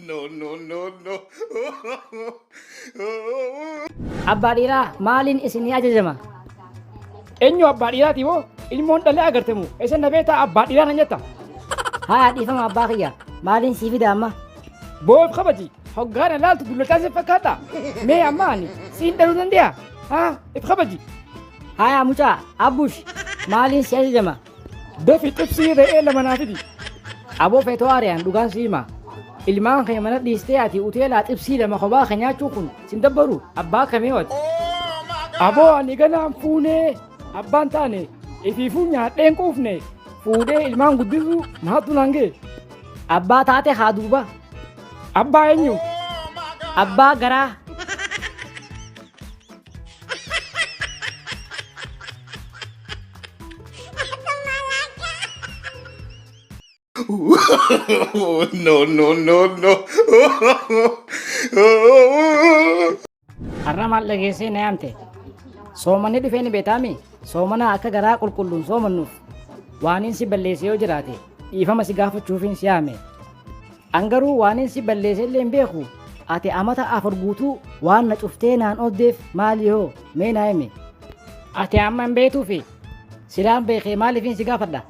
No, no, no, no. Abbaa dhiiraa maaliin isinii ajajama? Eenyu abbaa dhiiraati moo ilmoon dhalee agartemu eessa na beektaa abbaa dhiiraa nan jetta. Haa dhiifama abbaa kiyya maaliin sii fida amma? Boof kabaji hoggaana laaltu dullachaa si fakkaata. Mee amma ani siin dhaluu danda'a? Haa if kabaji. Haya mucaa abbush maaliin si ajajama? Dafi xibsii re'ee lama naa fidi. Aboo feetoo aariyaan dhugaan si hima. Ilmaan kee mana dhiistee ati uteelaa xibsii lama kophaa kee nyaachuun kun sin dabbaru abbaa kamee wati. Aboo ani ganaan fuunee abbaan taane ifiifuu nyaadheen quufne fuudhee ilmaan guddisuu maaltu naan ga'e. Abbaa taate haa duuba. Abbaa eenyu? Abbaa garaa. No, no, no, no. Har'a maal dhageessee na yaamte? Soomanni dhufee ni beektaami? Soomana akka garaa qulqulluun soomannuuf waaniin si balleesse yoo jiraate dhiifama si gaafachuufin si yaame. An garuu waaniin si balleesse illee hin beeku. Ati amata 4 guutuu waan na cuftee naan ooddeef maali hoo mee naa himi. Ati amma hin beektuufi silaan beekee maaliifin si gaafadha?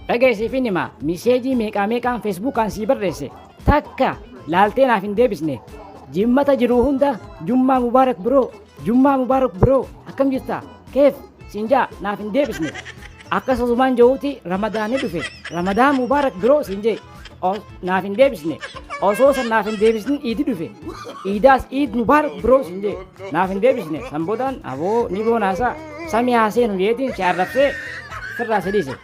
Dhaga'i siifin hima miseejii meeqaa meeqaan feesbuukaan sii barreesse takka laaltee naaf hin deebisne. Jimmata jiru hunda Jummaa Mubaarak biroo Jummaa Mubaarak biroo akkam jirta keef siin jaa naaf hin deebisne. Akkas osumaan jiruuti Ramadaanni dhufe Ramadaan Mubaarak biroo siin jee naaf hin deebisne. Osoo san naaf hin deebisnin iidi dhufe iidaas Iid Mubaarak biroo siin jee naaf hin deebisne. San boodaan aboo ni boonaasaa samii haa seenu jeetiin si arrabsee sirraa si dhiise.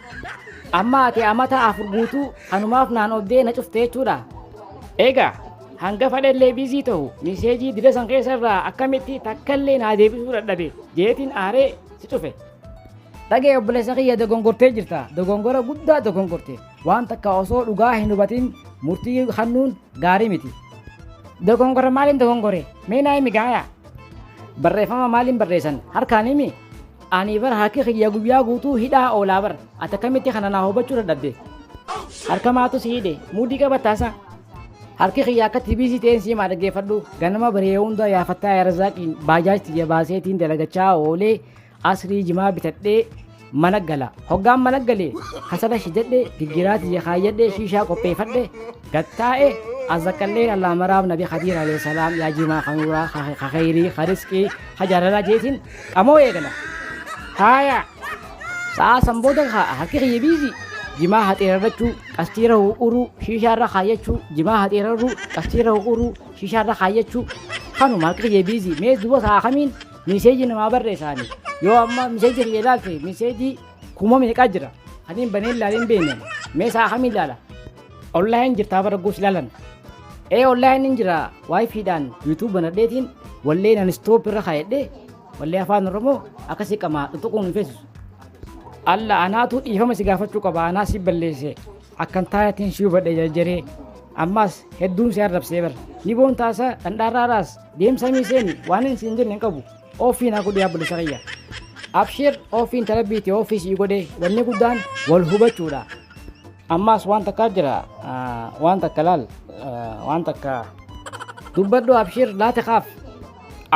Amma ati amata 4 guutuu kanumaaf naan oddee na cufte jechuudha. Egaa hanga fadhellee biizii ta'u miseejii dila san keessa irraa akkamitti takkallee naa deebisuu dadhabe jeetiin aaree si cufe. Dhagee obboleessa kiyya dogongortee jirta. Dogongora guddaa dogongorte. Waan takka osoo dhugaa hin hubatin murtii kennuun gaarii miti. Dogongora maaliin dogongore? Mee naa himi gaaya. Barreeffama maaliin barreessan? Harkaan himi? Ani bara harki kiyya guyyaa guutuu hidhaa oolaa bara. Ati akkamitti kana naa hubachuu dadhabde? Harka maatu si hidhe? Muudii qabattaasa? Harki kiyya akka TBC ta'een si himaa dhaggeeffadhu. Ganama baree hunda yaafattaa yaa Razaaqiin baajaaj tiyya baaseetiin dalagachaa oolee asrii jimaa bitadhee mana gala. Hoggaan mana gale kasala shidadhe giggiraa tiyya kaayyadhe shiishaa qopheeffadhe gattaa'e azaqqallee Allah maraaf Nabi Khadiir alayhi salaam yaa jimaa kanuuraa ka khayrii ka risqii ka jaalalaa jeetiin qamoo eegala. Haaya. Sa'a san booda harki kiyya biizi jimaa haxeerarrachuu qastiira uruu shiishaarra kaayyachuu jimaa haxeerarruu qastiira uruu shiishaarra kaayyachuu kanuma harki kiyya biizi mee duuba sa'a kamiin miseejii namaa barreessaani yoo amma miseejii kiyya ilaalte miseejii kuma meeqaa jira kaniin banee ilaalee hin beekne mee sa'a kamiin ilaala. Onlaayin jirtaa bara goos ilaalan. Ee onlaayin hin jira waayifiidhaan yuutuub banadheetiin wallee nan istoop irra kaayadhee wallee afaan Oromoo akkasii qamaa tuttuquun hin feesisu. Alla anaatu dhiifama si gaafachuu qaba anaa si balleesse akkan taayatiin si hubadhe jarjaree ammas hedduun si arrabsee bara ni boontaasa dhandhaarraadhaas deemsa miiseeni waan hin siin jenne hin qabu oofii naa godhi yaabbolisa kiyya. Abshir oofiin tarabbiiti oofii sii godhe wanni guddaan wal hubachuudha. Ammas waan takkaa jira waan takka laal waan takka dubbadhu abshir laate kaaf.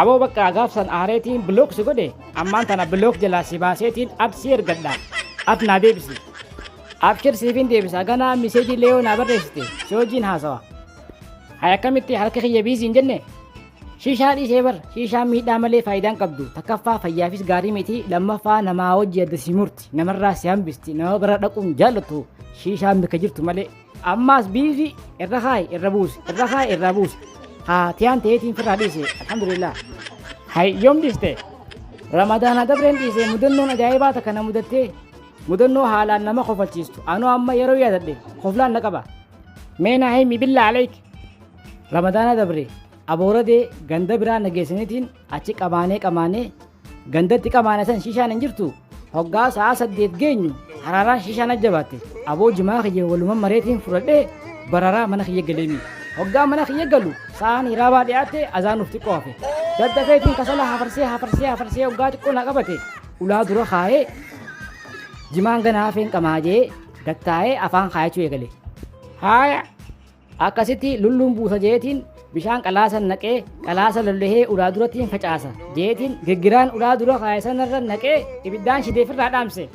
Aboo bakka gaafsan aareetiin bilook si godhe ammaan tana bilook jalaa si baaseetiin ad si ergadha ad naa deebisi. Abshir siifin deebisa ganaa miseejii leeyoo naa barreessite si wajjin haasawa. Hay akkamitti harka kiyya biizii hin jenne? Shiishaa dhiisee bar shiishaan miidhaa malee faayidaan qabdu takkaffaa fayyaafis gaarii miti lammaffaa namaa wajji adda si murti namarraa si hambisti nama bira dhaquun jaallattu shiishaan bikka jirtu malee ammaas biizii irra kaayi irra buusi irra kaayi irra buusi haa tiyaan ta'eetiin firraa dhiise alhamdulillah. Hay yoom dhiiste? Ramadaana dabreen dhiise mudannoon ajaa'ibaa takka na mudattee mudannoo haalaan nama kofalchiistu anoo amma yeroo yaadadhe koflaan na qaba. Mee naa himi billaa aleek. Ramadaana dabre abooradee ganda biraa na geessaniitiin achi qamaanee qamaanee gandatti qamaane san shiishaan hin jirtu hoggaa sa'a 8 geenyu haraaraan shiishaan ajjabaatte aboo jimaa kiyya waluman mareetiin fudhadhee bararaa mana kiyya galeemi hoggaa mana kiyya galu sa'aan hiraabaa dhiyaatte azaanuuf xiqqoo hafe daddafeetiin kasala hafarsee hafarsee hafarsee hoggaa xiqqoo na qabate ulaa dura kaayee jimaan gana hafeen qamaa jee gattaa'ee afaan kaayachuu eegale. Haaya. Akkasitti lulluun buusa jeetiin bishaan qalaasa naqee qalaasa lollehee ulaa duratti hin facaasa jeetiin girgiraan ulaa dura kaa'e sanarra naqee ibiddaan shideefirraa dhaamse.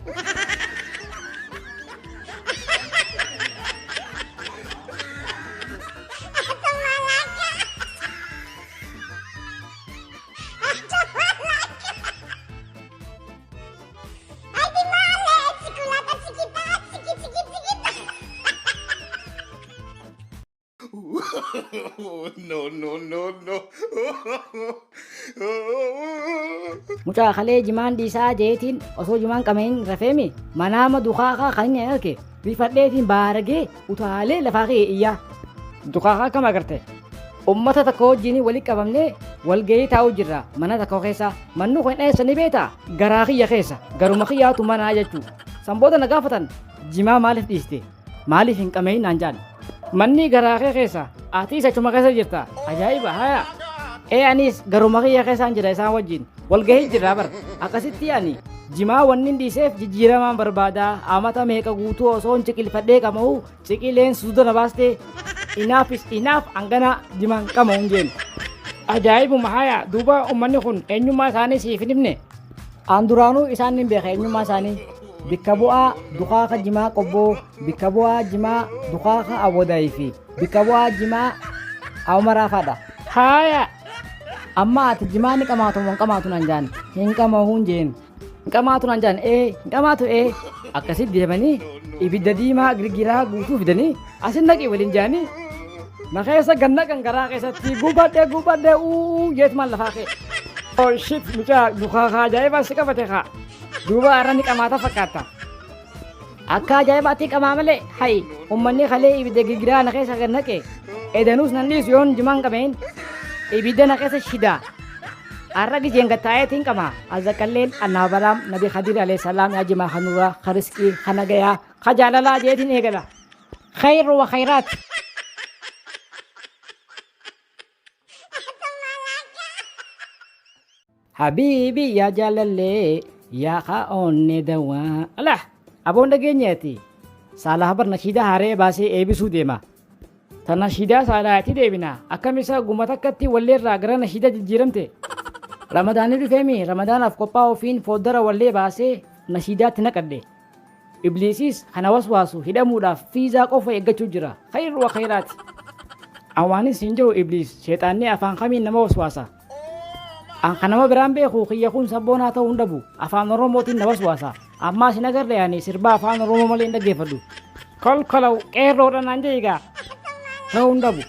No, no, no, no. Mucaa kalee jimaan dhiisaa jeetiin osoo jimaan qameen rafeemi manaama dukaakaa kan inni arge rifadheetiin baaragee utaalee lafaa ka'e iyyaa. Dukaakaa akkam agarte? Ummata tokko wajjin walitti qabamnee walgahii taa'uu jirra mana tokko keessa. Manni kun eessa ni beektaa? Garaa kiyya keessa. Garuma kiyyaatu manaa jechuudha. San booda na gaafatan jimaa maaliif dhiiste? Maaliif hin qameeyin naan jaan? Manni garaa kee keessa atiis achuma keessa jirta. Ajaa'iba haya. Ee anis garuma kiyya keessaan jira isaan wajjin. Walgahii jirra bar. Akkasitti ani jimaa wanni hin dhiiseef jijjiiramaan barbaada. Amata meeqa guutuu osoo hin ciqilfadhee qama'u ciqileen suuta na baastee enough is enough hangana jimaan qama'u hin jeen. Ajaa'ibuma haya duuba uummanni kun eenyummaa isaanii siif hin himne. An duraanuu isaan hin beeka eenyummaa isaanii. Bikka bu'aa dukaaka jimaa qobboo, bikka bu'aa jimaa dukaaka awwadaayii fi bikka bu'aa jimaa awmaraafaadha. Haya. Amma ati jimaa ni qamaatu moo hin qamaatu naan jaan? Hin qamahu hin jeen. Hin qamaatu naan jaan ee hin qamaatu ee. Akkasitti deemanii ibidda diimaa girgiraa guutuu fidanii asin naqi waliin jaanii na keessa gannaqan garaa keessatti gubadhe gubadhe uu jeetumaan lafaa kee. Oh shit mucaa dukaakaa ajaa'ibaa si qabate kaa. Duuba har'a ni qamaata fakkaata. Akka ajaa'ibaatti qamaa malee hayi ummanni kalee ibidda girgiraa na keessa gad naqe edanuus nan dhiisu yoon jimaan qabeen ibidda na keessa shida. Har'a gizeen gattaa'eetiin qama. Azaqqalleen annaabalaam nabi Khadir alayhi salaam yaa jimaa kanuraa ka riskii ka nagayaa ka jaalalaa jeetiin eegala. Khayru wa khayraat. Habiibi yaa jaalallee yaa kaa'oonne dawaa. Alah aboon dhageenyeeti. Saalaha bar nashiidaa haaree baasee eebisuu deema. Ta nashiidaa saalahaatti deebina. Akkam isa guma takkatti walleerraa gara nashiidaa jijjiiramte. Ramadaanni dhufeemi ramadaanaaf qophaa'uufiin fooddara wallee baasee nashiidaatti naqadhe. Ibliisiis kana waswaasu hidhamuudhaaf fiizaa qofa eeggachuu jira. Khayru wa khayraati. Awaanis hin jiru Ibliis sheexaanni afaan kamiin nama waswaasa. An kan nama biraan beeku kiyya kun sabboonaa ta'uu hin dhabu. Afaan Oromootiin na waswaasa. Ammaas hin agarre ani sirbaa afaan Oromoo malee hin dhaggeeffadhu. Kolkolaw qeerroodha naan jedhi gaa. Ta'uu hin dhabu.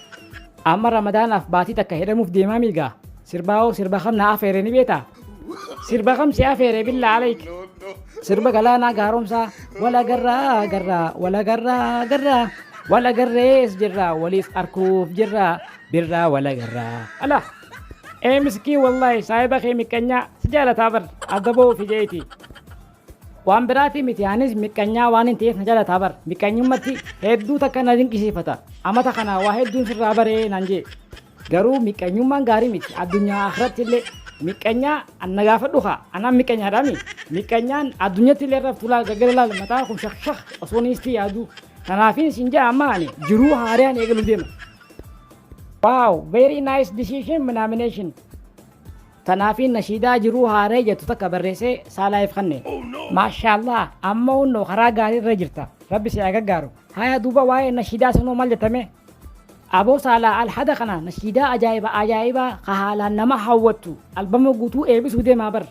Amma ramadaanaaf baatii takka hidhamuuf deemaa miigaa. Sirbaa'oo sirba kam na afeere ni beektaa? Sirba kam si afeere billaa alayk? Sirba galaanaa gaaromsaa wal agarraa garraa wal agarraa garraa wal agarrees jirraa waliif arkuuf jirraa birraa wal agarraa. Ala! Ee miskiin wallaahi saahiba kee miqqanyaa si jaalataa bar adda ba'uuf ijeeti. Waan biraatii miti anis miqqanyaa waan hin ta'eef na jaalataa bar miqqanyummatti hedduu takka na dinqisiifata amata kana waa hedduun sirraa baree naan jee. Garuu miqqanyummaan gaarii miti addunyaa akhiratti illee miqqanyaa na gaafadhu kaa anaan miqqanyaadhaami miqqanyaan addunyatti illee raftu laal gaggara laal mataa kun shak shak osoo niisti yaadu tanaafiin sin jaa amma ani jiruu haariyaan eegalu deema. Wow, very nice decision minaamination. Tanaafiin nashiidaa jiruu haaree jettu takka barreessee saalaayif kanne. Maashaallah amma hunnoo karaa gaarii irra jirta. Rabbi si haa gargaaru. Haya duuba waa'ee nashiidaa sanoo maal jettame? Aboo saalaa alhada kana nashiidaa ajaa'iba ajaa'ibaa ka haalaan nama hawwattu albama guutuu eebisuu deemaa bar.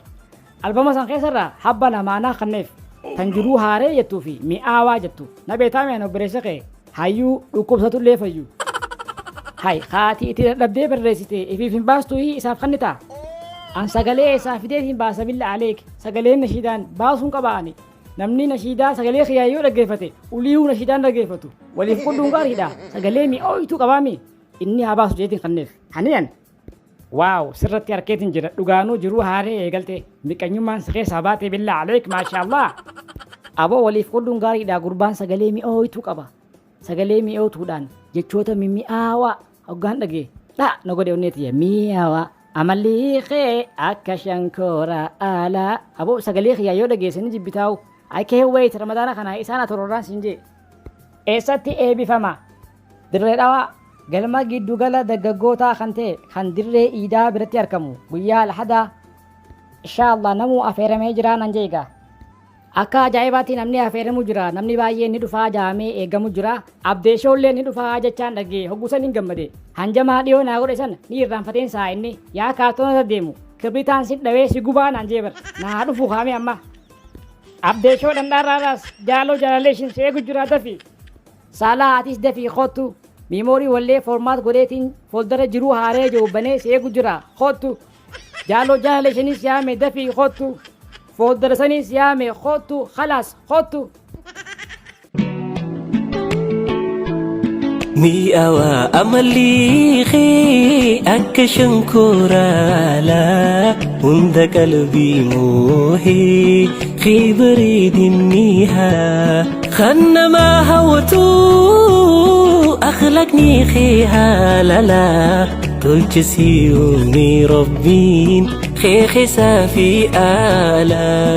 Albama san keessarraa habba lamaanaa kanneef tan jiruu haaree jettuu fi mi'aawaa jettu. Na beetaa mi'aan obboleessa kee hayyuu dhukkubsatullee fayyu. Hay haati itti dadhabdee barreessite ifiif hin baastu isaaf kannitaa. An sagalee isaa fideetiin baasa billa aleek sagaleen nashiidaan baasuun qaba ani. Namni nashiidaa sagalee kiyyaa yoo dhaggeeffate uliihuu nashiidaan dhaggeeffatu. Waliif qudhuun gaariidha. Sagalee mi'ooytuu qabaami inni haa baasu jeetiin kanneef. Haniyan. Waaw sirratti harkeetiin jira dhugaanuu jiruu haaree eegalte miqqanyummaan si keessaa baatee billa aleek maashaallah. Aboo waliif qudhuun gaariidha gurbaan sagalee mi'ooytuu qaba. Sagalee mi'ootuudhaan jechoota mimmi'aawaa hoggaan dhagee dha na godhe onneeti mi'aawaa. Amalli kee akka shankoora alaa. Aboo sagalee kiyyaa yoo dhageessanii jibbitaa'u. I can't wait ramadaana kana isaan atororraan siin jee. Eessatti eebifama? Dirree Dhawaa galma giddugala dargaggootaa kan ta'e kan Dirree Iidaa biratti arkamu guyyaa Alhadaa Inshaa Allah namuu afeeramee jiraa nan je'e egaa. Akka ajaa'ibaatti namni afeeramu jira namni baay'een ni dhufaa ja'amee eegamu jira Abdeeshoollee ni dhufaa jechaan dhaga'e hogguu san hin gammade. Hanjamaa dhiyoo naa godhe san ni irraanfateen sa'a inni yaa kaartoona deemu kibritaan si dhawee si gubaa naan jee bar naa haa dhufu kaamee amma. Abdeeshoo dhandhaarraadhaas jaaloo jaalaleeshin si eegu jira dafi. Saalaa atis dafii koottu miimoorii wallee formaat godheetiin foldara jiruu haaree jiru banee si eegu jira koottu. Jaaloo jaalaleeshinis yaame dafii koottu. Foldara saniis yaame koottu khalaas koottu. Mi'aawaa amalli kee akka shankooraa hunda qalbii moohee kee bareedinni haa kan namaa hawwatu akhlaqni kee haalalaa tolche si uume rabbiin kee keessaa fi alaa.